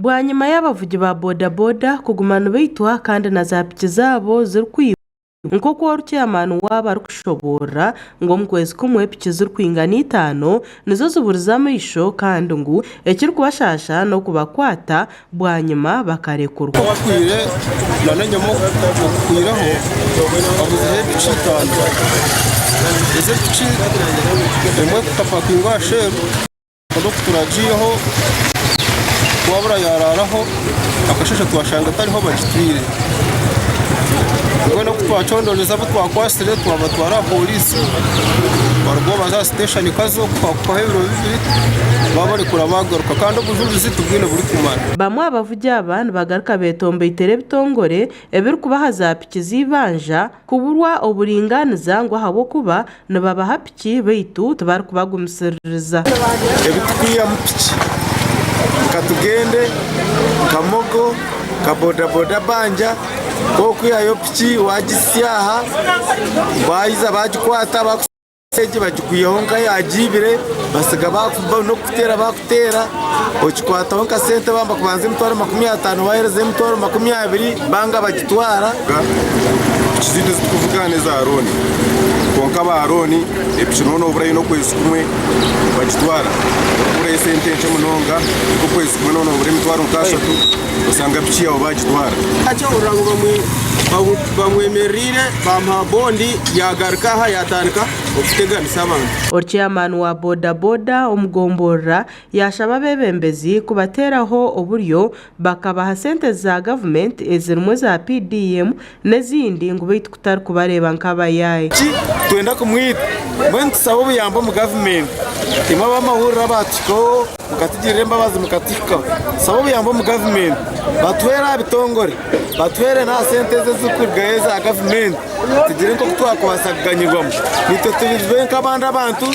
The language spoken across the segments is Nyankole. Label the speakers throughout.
Speaker 1: Bwanyima y'abavugi ba bodaboda kuguma nibaitwa kandi na za piki zaabo zirikwibwa nk'oku oru ceyamaani waabo arikushoboorora ngu omu kwezi kumwe piki zirikwingana itaano nizo ziburize amaisho kandi ngu ekirikubashaasha n'okubakwata bwanyima bakarekurwa.
Speaker 2: Owatwire nana enyima okuhwireho abuzireho epiki itaano. Ezi epiki emwe ekapakingwa aha sheeru kwonka oku turagiiyeho twabura yaraaraho akasheeshe twashanga tariho bagitwire. Mbwenu oku twacondooza abu twakwatsire twabatwara aha pooriisi barugaho baza aha siteeshoni Kazo kuhwaho ebiro bibiri babarekura baagaruka kandi obujurizi tubwine burikumara.
Speaker 1: Bamwe aha bavugi aba nibagaruka betomboitera ebitongore ebirikubaha za piki z'eibanja kuburwa oburingaaniza ngu ahabw'okuba nibabaha piki beitu tibarikubagumisiririza.
Speaker 3: Ebi tukwihamu piki nka Tugende, nka Mogo, nka bodaboda banja, ku okwihayo piki waagitsya aha, baiza baagikwata egi bagikwihaho nka yaagiibire, batsiga n'okukuteera baakuteera, okikwataho nka sente baaba nibakubanza emitwaro 50 waaheereza emitwaro 20 banga bagitwara.
Speaker 4: Piki zaitu ezi turikuvuga n'eza looni kwonka aba looni epiki nooba nooburayo n'okwezi kumwe bagitwara orikuburayo esente nkye munonga nk'okwezi kumwe nooba noobura emitwaro nk'ashatu osanga piki yaawe baagitwara.
Speaker 2: Naakihurira ngu bamwemerereire baamuha bondi yaagaruka aha yaatandika okuteganisa abantu.
Speaker 1: Ori ceyamaani wa boda boda omu gomborora yaashaba abeebembezi kubateeraho oburyo bakabaha sente za gavumenti ezirimu eza PDM n'ezindi ngu beitu kutari kubareeba nk'abayaayi.
Speaker 3: Nitwenda kumwita. Mbwenu tushabe obuyambi omu gavumenti. Imwe ab'amahurire abaatuhikaho mukatugirira embabazi mukatuhikaho. Tushabe obuyambi omu gavumenti batuhwere aha bitongore, batuhwere n'aha sente ezi ezirikurugayo eza gavumenti tugire nk'oku twakubaasa kuganyirwamu. Naitwe tube nk'abandi abantu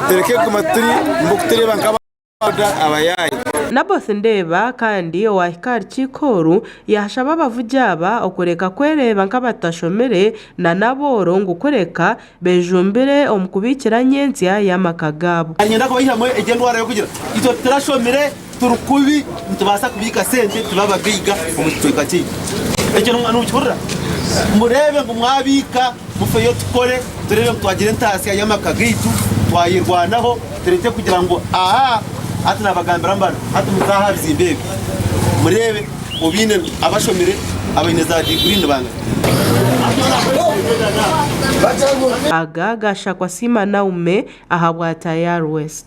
Speaker 3: tureke kuguma turi nk'okutureeba nk'abantu.
Speaker 1: Naboth Ndeeba kandi owaahika aha rukiiko oru yaashaba abavugi aba okureka kwereeba nk'abatashomire na n'abooro ngu kureka bejumbire omu kubiikira nyentsya y'amaka gaabo.
Speaker 5: Niinyenda kubaihamu egyo endwara y'okugira itwe titurashomire, turi kubi, nitubaasa kubiika sente tube abagaiga omu kicweka kyaitu. Ekyo nimukihurira? Mureebe ngu mwabiika. Mufeyo tukore tureebe ngu twagira entaasya y'amaka gaitu, twayerwanaho, turekye kugira ngu aha hati naabagambira mbanu hati muze aha bizimbe ebi mureebe obaine abashomire abaine za diguri ni bangahi.
Speaker 1: Aga gaashakwa Siima Naume ahabwa Tayari West.